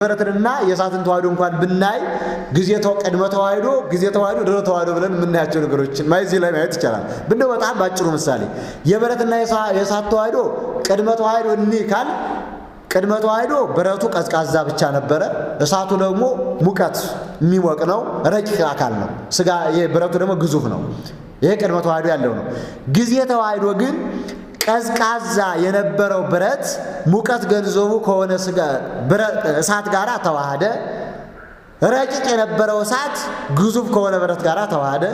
የብረትንና የእሳትን ተዋህዶ እንኳን ብናይ ጊዜ ቅድመ ተዋህዶ፣ ጊዜ ተዋህዶ፣ ድኅረ ተዋህዶ ብለን የምናያቸው ነገሮችን እዚህ ላይ ማየት ይቻላል። ብንደው በጣም ባጭሩ ምሳሌ የብረትና የእሳት ተዋህዶ ቅድመ ተዋህዶ እኒህ ካል ቅድመ ተዋህዶ ብረቱ ቀዝቃዛ ብቻ ነበረ። እሳቱ ደግሞ ሙቀት የሚሞቅ ነው፣ ረቂቅ አካል ነው። ስጋ ብረቱ ደግሞ ግዙፍ ነው። ይሄ ቅድመ ተዋህዶ ያለው ነው። ጊዜ ተዋህዶ ግን ቀዝቃዛ የነበረው ብረት ሙቀት ገንዘቡ ከሆነ እሳት ጋር ተዋሃደ። ረቂቅ የነበረው እሳት ግዙፍ ከሆነ ብረት ጋር ተዋሃደ።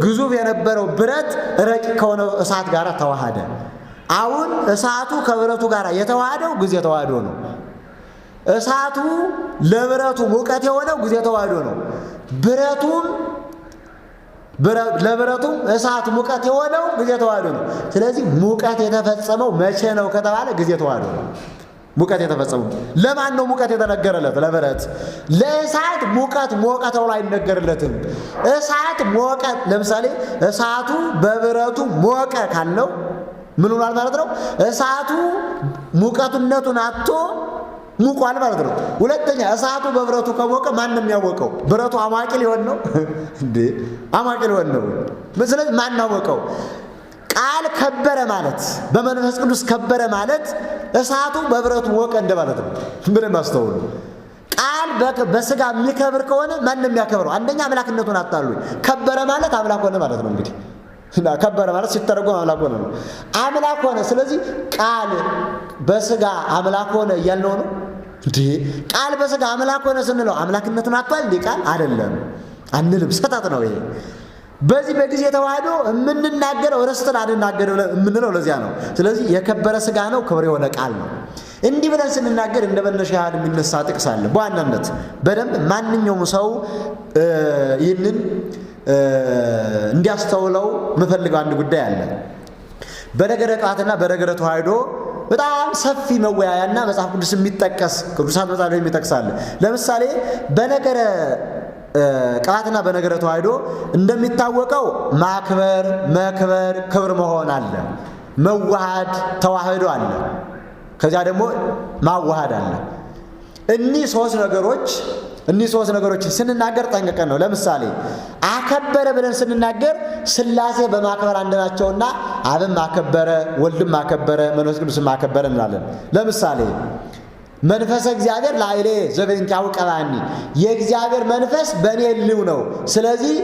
ግዙፍ የነበረው ብረት ረቂቅ ከሆነ እሳት ጋር ተዋሃደ። አሁን እሳቱ ከብረቱ ጋር የተዋሃደው ጊዜ ተዋህዶ ነው። እሳቱ ለብረቱ ሙቀት የሆነው ጊዜ ተዋህዶ ነው። ብረቱም ለብረቱም እሳት ሙቀት የሆነው ጊዜ ተዋህዶ ነው። ስለዚህ ሙቀት የተፈጸመው መቼ ነው ከተባለ ጊዜ ተዋህዶ ነው። ሙቀት የተፈጸመው ለማን ነው? ሙቀት የተነገረለት ለብረት። ለእሳት ሙቀት ሞቀ ተብሎ አይነገርለትም። እሳት ሞቀ፣ ለምሳሌ እሳቱ በብረቱ ሞቀ ካልነው ምን ሆኗል ማለት ነው? እሳቱ ሙቀቱነቱን አጥቶ ሙቋል ማለት ነው። ሁለተኛ እሳቱ በብረቱ ከሞቀ ማን ነው የሚያወቀው? ብረቱ አሟቂ ሊሆን ነው እንዴ? አሟቂ ሊሆን ነው። ስለዚህ ማን አወቀው? ቃል ከበረ ማለት በመንፈስ ቅዱስ ከበረ ማለት እሳቱ በብረቱ ሞቀ እንደማለት ነው። ምንም አስተውሉ። ቃል በስጋ የሚከብር ከሆነ ማን ነው የሚያከብረው? አንደኛ አምላክነቱን አጣሉ። ከበረ ማለት አምላክ ሆነ ማለት ነው። እንግዲህ ከበረ ማለት ሲተረጎም አምላክ ሆነ ነው። አምላክ ሆነ። ስለዚህ ቃል በስጋ አምላክ ሆነ እያልነው ነው እንዴ? ቃል በስጋ አምላክ ሆነ ስንለው አምላክነቱን አጥቷል እንዴ? ቃል አይደለም አንልም። ስህተት ነው ይሄ። በዚህ በጊዜ ተዋህዶ የምንናገረው ርስትን አንናገር የምንለው ለዚያ ነው። ስለዚህ የከበረ ስጋ ነው፣ ክብር የሆነ ቃል ነው። እንዲህ ብለን ስንናገር እንደ መነሻ ያህል የሚነሳ ጥቅስ አለ። በዋናነት በደንብ ማንኛውም ሰው ይህንን እንዲያስተውለው የምፈልገው አንድ ጉዳይ አለ። በነገረ ቅባትና በነገረ ተዋህዶ በጣም ሰፊ መወያያና መጽሐፍ ቅዱስ የሚጠቀስ ቅዱሳት መጽሐፍ ላይ የሚጠቅሳል። ለምሳሌ በነገረ ቅባትና በነገረ ተዋህዶ እንደሚታወቀው ማክበር፣ መክበር፣ ክብር መሆን አለ። መዋሃድ ተዋህዶ አለ። ከዚያ ደግሞ ማዋሃድ አለ። እኒህ ሶስት ነገሮች እኒህ ሶስት ነገሮች ስንናገር ጠንቅቀን ነው። ለምሳሌ አከበረ ብለን ስንናገር ሥላሴ በማክበር አንድ ናቸውና አብም አከበረ፣ ወልድም አከበረ፣ መንፈስ ቅዱስም አከበረ እንላለን። ለምሳሌ መንፈሰ እግዚአብሔር ላዕሌ ዘበእንቲአሁ ቀባኒ፣ የእግዚአብሔር መንፈስ በእኔ ሕልው ነው፣ ስለዚህ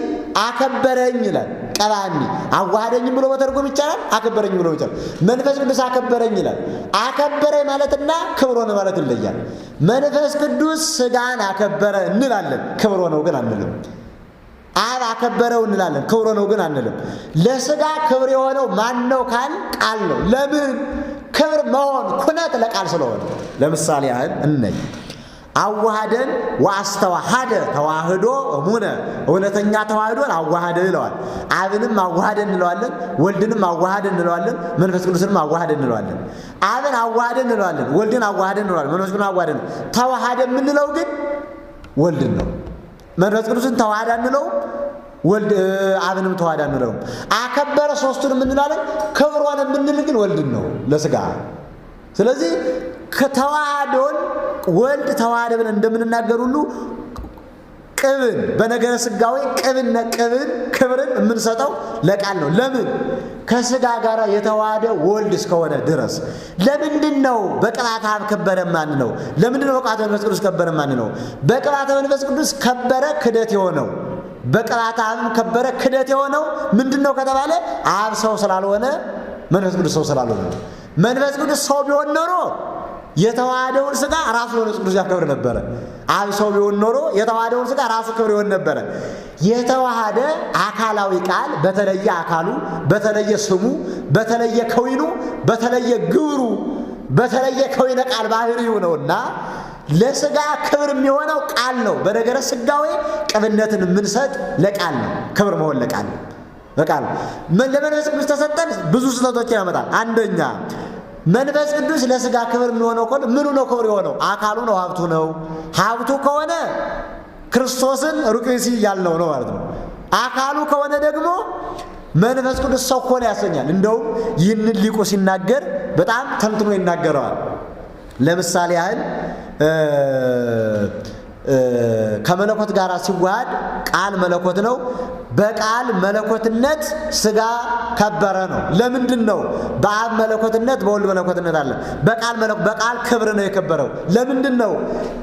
አከበረኝ ይላል። ቀባኒ አዋሃደኝም ብሎ መተርጎም ይቻላል፣ አከበረኝ ብሎ ይቻላል። መንፈስ ቅዱስ አከበረኝ ይላል። አከበረኝ ማለትና ክብር ሆነ ማለት ይለያል። መንፈስ ቅዱስ ስጋን አከበረ እንላለን፣ ክብር ሆነው ግን አንልም። አብ አከበረው እንላለን፣ ክብር ሆነው ግን አንልም። ለስጋ ክብር የሆነው ማን ነው ካል ቃል ነው። ለምን? ክብር መሆን ኩነት ለቃል ስለሆነ። ለምሳሌ ያህል እነኝ አዋሃደን ወአስተዋሃደ ተዋህዶ እሙነ፣ እውነተኛ ተዋህዶን አዋሃደ ይለዋል። አብንም አዋሃደ እንለዋለን፣ ወልድንም አዋሃደ እንለዋለን፣ መንፈስ ቅዱስንም አዋሃደ እንለዋለን። አብን አዋሃደ እንለዋለን፣ ወልድን አዋሃደ እንለዋለን፣ መንፈስ ቅዱስን አዋሃደ። ተዋሃደ የምንለው ግን ወልድን ነው። መንፈስ ቅዱስን ተዋሃደ አንለውም፣ ወልድ አብንም ተዋሃደ አንለውም። አከበረ ሶስቱንም እንላለን። ክብሯን የምንል ግን ወልድን ነው ለስጋ። ስለዚህ ከተዋህዶን ወልድ ተዋህደ ብለን እንደምንናገር ሁሉ ቅብን በነገረ ስጋዊ ቅብን ቅብን ክብርን የምንሰጠው ለቃል ነው። ለምን? ከስጋ ጋር የተዋሃደ ወልድ እስከሆነ ድረስ። ለምንድን ነው በቅባተ አብ ከበረ ማን ነው? ለምንድን ነው በቅባተ መንፈስ ቅዱስ ከበረ ማን ነው? በቅባተ መንፈስ ቅዱስ ከበረ ክደት የሆነው በቅባተ አብም ከበረ ክደት የሆነው ምንድን ነው ከተባለ አብ ሰው ስላልሆነ መንፈስ ቅዱስ ሰው ስላልሆነ ነው። መንፈስ ቅዱስ ሰው ቢሆን ኖሮ የተዋሃደውን ስጋ ራሱ መንፈስ ቅዱስ ያከብር ነበረ። አብ ሰው ቢሆን ኖሮ የተዋሃደውን ስጋ ራሱ ክብር ይሆን ነበረ። የተዋሃደ አካላዊ ቃል በተለየ አካሉ፣ በተለየ ስሙ፣ በተለየ ከዊኑ፣ በተለየ ግብሩ፣ በተለየ ከዊነ ቃል ባህሪው ነውና ለስጋ ክብር የሚሆነው ቃል ነው። በነገረ ስጋዌ ቅብነትን የምንሰጥ ለቃል ነው። ክብር መሆን ለቃል ነው። በቃል ለመንፈስ ቅዱስ ተሰጠን ብዙ ስህተቶችን ያመጣል። አንደኛ መንፈስ ቅዱስ ለስጋ ክብር የሚሆነው ከሆነ ምኑ ነው ክብር የሆነው? አካሉ ነው፣ ሀብቱ ነው። ሀብቱ ከሆነ ክርስቶስን ሩቅ ብእሲ እያልነው ነው ማለት ነው። አካሉ ከሆነ ደግሞ መንፈስ ቅዱስ ሰው ከሆነ ያሰኛል። እንደውም ይህንን ሊቁ ሲናገር በጣም ተንትኖ ይናገረዋል። ለምሳሌ ያህል ከመለኮት ጋር ሲዋሃድ ቃል መለኮት ነው። በቃል መለኮትነት ስጋ ከበረ ነው። ለምንድን ነው? በአብ መለኮትነት በወልድ መለኮትነት አለ። በቃል በቃል ክብር ነው የከበረው። ለምንድን ነው?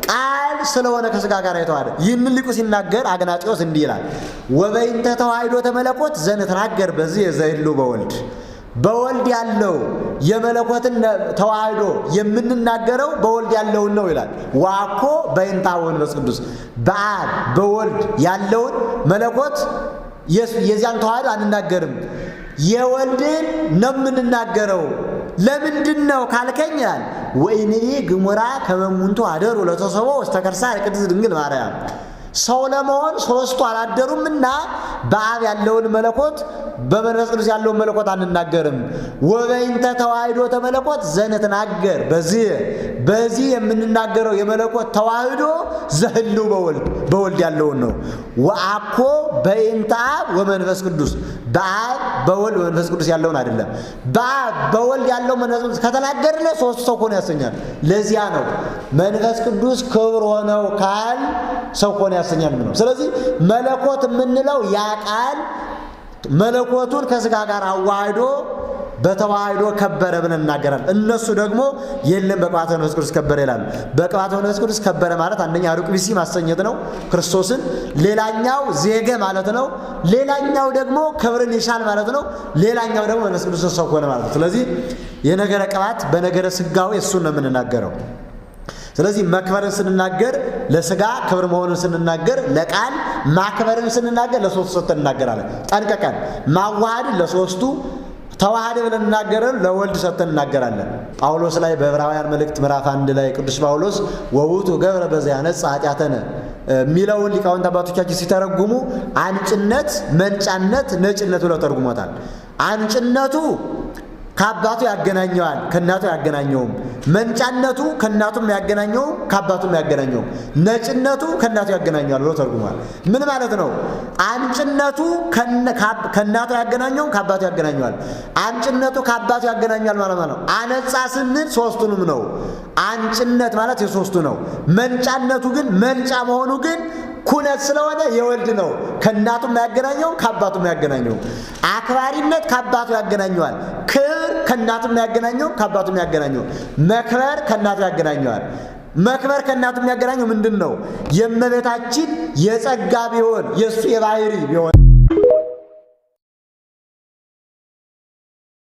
ቃል ስለሆነ ከስጋ ጋር የተዋሃደ። ይህንን ሊቁ ሲናገር አግናጢዮስ እንዲህ ይላል፣ ወበይንተ ተዋሕዶ ተመለኮት ዘንትናገር በዚህ የዘይሉ በወልድ በወልድ ያለው የመለኮትን ተዋህዶ የምንናገረው በወልድ ያለውን ነው ይላል። ዋኮ በእንተ አብ ወመንፈስ ቅዱስ በአብ በወልድ ያለውን መለኮት የዚያን ተዋህዶ አንናገርም፣ የወልድን ነው የምንናገረው። ለምንድን ነው ካልከኝ ይላል ወይንኒ ግሙራ ከመሙንቱ አደሩ ለተሰቦ ውስተ ከርሳ ለቅድስት ድንግል ማርያም ሰው ለመሆን ሶስቱ አላደሩምና በአብ ያለውን መለኮት በመንፈስ ቅዱስ ያለውን መለኮት አንናገርም። ወበይንተ ተዋሕዶ ተመለኮት ዘንትናገር በዚህ የምንናገረው የመለኮት ተዋሕዶ ዘህልው በወልድ በወልድ ያለውን ነው። ወአኮ በይንተ አብ ወመንፈስ ቅዱስ በአብ በወልድ በመንፈስ ቅዱስ ያለውን አይደለም። በአብ በወልድ ያለው መንፈስ ቅዱስ ከተናገርለ ሶስቱ ሰው ሆነ ያሰኛል። ለዚያ ነው መንፈስ ቅዱስ ክብር ሆነው ካል ሰው ሆነ ያሰኛል ነው። ስለዚህ መለኮት የምንለው ያ ቃል መለኮቱን ከስጋ ጋር አዋህዶ በተዋህዶ ከበረ ብለን እናገራለን። እነሱ ደግሞ የለም በቅባተ መንፈስ ቅዱስ ከበረ ይላሉ። በቅባተ መንፈስ ቅዱስ ከበረ ማለት አንደኛ ሩቅ ብእሲ ማሰኘት ነው ክርስቶስን፣ ሌላኛው ዜገ ማለት ነው፣ ሌላኛው ደግሞ ክብርን ይሻል ማለት ነው፣ ሌላኛው ደግሞ መንፈስ ቅዱስ ሰው ሆነ ማለት ነው። ስለዚህ የነገረ ቅባት በነገረ ስጋዌ እሱን ነው የምንናገረው። ስለዚህ መክበርን ስንናገር ለስጋ ክብር መሆኑን ስንናገር ለቃል ማክበርን ስንናገር ለሶስቱ ሰጥተን እናገራለን። ጠንቀቀን ማዋሃድን ለሶስቱ ተዋሃደ ብለን እናገረን ለወልድ ሰጥተን እናገራለን። ጳውሎስ ላይ በዕብራውያን መልእክት ምዕራፍ 1 ላይ ቅዱስ ጳውሎስ ወውቱ ገብረ በዚያ ነጽ ኃጢአተነ የሚለውን ሊቃውንት አባቶቻችን ሲተረጉሙ አንጭነት፣ መንጫነት፣ ነጭነት ብለው ተርጉሞታል። አንጭነቱ ከአባቱ ያገናኘዋል፣ ከእናቱ ያገናኘውም። መንጫነቱ ከእናቱም ያገናኘውም ከአባቱም ያገናኘውም። ነጭነቱ ከእናቱ ያገናኘዋል ብሎ ተርጉሟል። ምን ማለት ነው? አንጭነቱ ከእናቱ ያገናኘውም ከአባቱ ያገናኘዋል። አንጭነቱ ከአባቱ ያገናኘዋል ማለት ነው። አነጻ ስንል ሶስቱንም ነው። አንጭነት ማለት የሶስቱ ነው። መንጫነቱ ግን መንጫ መሆኑ ግን ኩነት ስለሆነ የወልድ ነው። ከእናቱም ያገናኘው ከአባቱም ያገናኘው። አክባሪነት ከአባቱ ያገናኘዋል። ክብር ከእናቱም ያገናኘው ከአባቱም ያገናኘው። መክበር ከእናቱ ያገናኘዋል። መክበር ከእናቱ የሚያገናኘው ምንድን ነው? የእመቤታችን የጸጋ ቢሆን የእሱ የባህሪ ቢሆን